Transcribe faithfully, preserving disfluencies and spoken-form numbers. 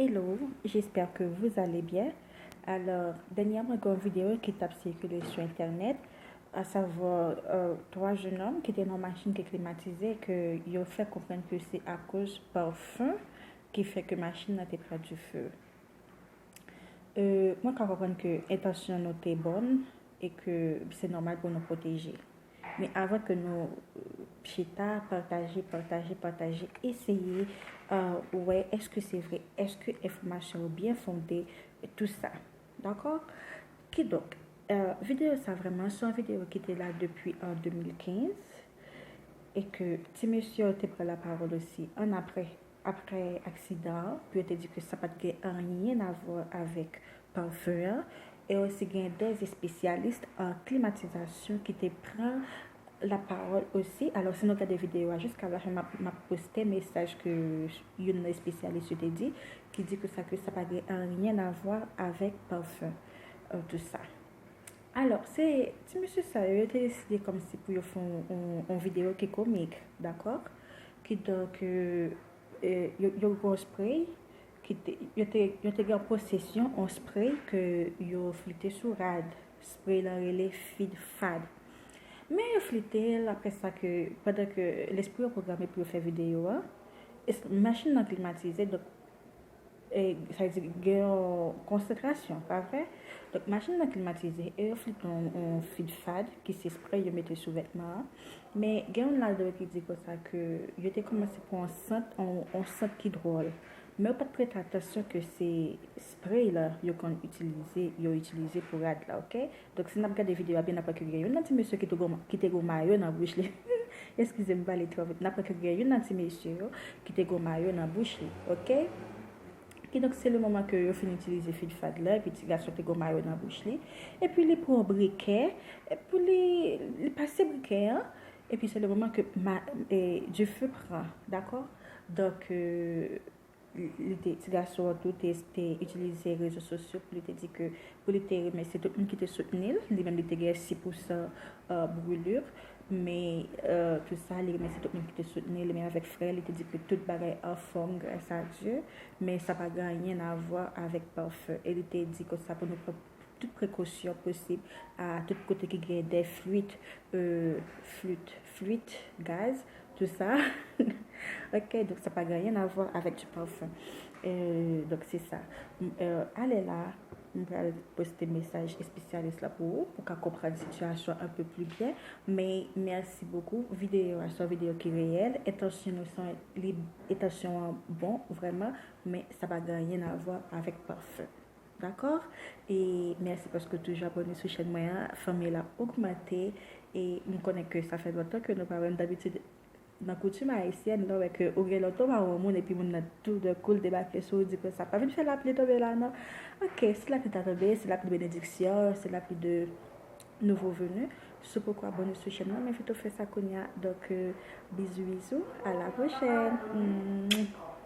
Hello, j'espère que vous allez bien. Alors, dènyèman, gen yon videyo ki t ap sikile sou entènèt, asavwa, euh, twa jennonm ki te nan yon machin ki klimatize, ke yo fè konprann ke se akoz pafen ki fè ke machin nan te pran dife. Euh, mwen ka konprann ke entansyon nou te bòn e ke se nòmal pou nou pwoteje. Men avan ke nou, euh, chita, pataje, pataje, pataje, eseye, euh, wè, èske se vre, èske enfòmasyon yo byen fonde, tou sa. Dakò? Kidonk, euh, videyo sa vrèman, se yon videyo ki te la depi an de mil kenz e ke ti mesye yo te pran lapawòl osi an apre, apre aksidan an, pou yo te di ke sa pa t gen anyen a vwa avèk pafen an, e osi gen de espesyalis an klimatizasyon ki te pran lapawòl osi. Alò, si nou gade videyo a jiska lafen, m ap, m ap poste mesaj ke youn nan espesyalis yo te di, ki di ke sa, ke sa pa gen anyen a vwa avèk pafen, euh, tou sa. Alò, se ti mesye sa yo, yo te deside kòmsi pou yo fè yon, yon, yon videyo ki komik, dakò? Kidonk, euh, euh, yo, yo gen yon spray, ki te, yo te, yo te gen posesyon yon spray ke yo flite sou rad. Spray lan rele Feed Fad. Men yo flite l, apre sa ke, pandan ke lespri yo pwograme pou yo fè videyo a, es-, machin nan klimatize, donk, e, sa vle di gen yon konsantrasyon, pa vre? Donk, machin nan klimatize, e yo flite yon, yon Feed Fad, ki se spray yo mete sou vètman an. Men gen youn ladan yo ki di konsa ke yo te kòmanse pran yon sant, yon, yon sant ki dwòl. Men yo pa t prete atansyon ke se spray la yo konn itilize, yo itilize pou rad la, oke? Donk, si n ap gade videyo a byen, n ap wè ke gen youn nan ti mesye ki te gon, ki te gon mayo nan bouch li. Eskize m pale twò vit. N ap wè ke gen youn nan ti mesye yo ki te gon mayo nan bouch li, oke? Kidonk, se le moman ke yo fin itilize Feed Fad la, epi ti gason te gon mayo nan bouch li. Epi li pran brikè, epi li, li pase brikè an, epi se le moman ke ma, e, dife pran, dakò? Donk, e, li te, ti gason an tou te, te itilize rezo sosyo pou li te di ke, pou li te remèsye tout moun ki te soutni l. Li menm, li te gen sis pousan, euh, brûlure, men, euh, tou sa, li remèsye tout moun ki te soutni li, men avèk frè, li te di ke tout bagay anfòm, grâce à Dieu, men sa pa gen anyen a vwa avèk pafen. E li te di konsa pou nou pran tout prekosyon posib a tout kote ki gen de fluid, euh, fluid, fluid, gaz, tou sa. Ok, donk sa pa gen anyen a vwa avèk du parfum. Euh, donk se sa. M, euh, alè la, m pral poste mesaj espesyalis la pou ou, pou w ka konprann sitiyasyon an un peu plus bien. Men, mèsi bokou. Videyo a se yon videyo ki reyèl. Entansyon nou se yon, li, entansyon an bon, vrèman, men sa pa gen anyen a vwa avèk pafen. Dakò? E mèsi paske w toujou abòne sou chèn mwen an. Fanmi la ogmante. E m konnen ke sa fè lontan ke nou pa wè m. Dabitid, nan koutim ayisyèn, lè w wè ke ou gen lontan w pa wè yon moun, epi moun nan toudèkou l debake sou ou, di konsa, "Pa vin fè lapli tonbe la, non." Ok, se lapli ta tonbe, se lapli benediksyon, se lapli de nouvo venu. Si w poko abòne sou chèn nan, m envite w fè sa kounye a. Donk, euh, bizou, bizou, à la prochaine. Mwah.